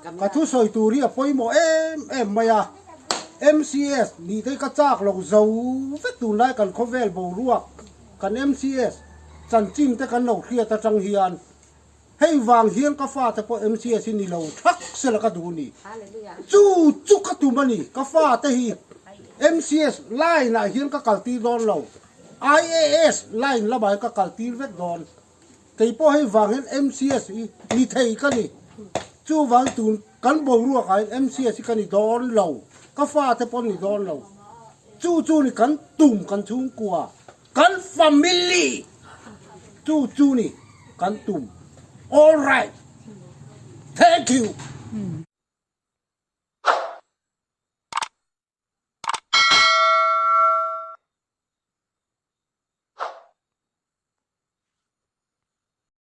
Ka thusawi tur hi a pawimawh em em mai a, MCS nih te hi ka chak lo zo vek tunlai kan khawvel boruak kan MCS chanchin te kan lo hriat atang hian hei vang hian ka fate pawh MCS hi ni lo thak sela ka duh ni. Chu chu ka tum a ni, ka fate hi MCS line ah hian ka kaltir dawn lo, IAS line lamah hian ka kaltir vek dawn. Kei pawh hei vang hian MCS hi ni thei ka ni. Chuvang tun kan boruak ah hian MCS hi ka ni dawn lo, ka fate pawh ni dawn lo. Chu chu ni kan tum kan chhungkua, kan family chu chu ni kan tum. Alright. Thank you.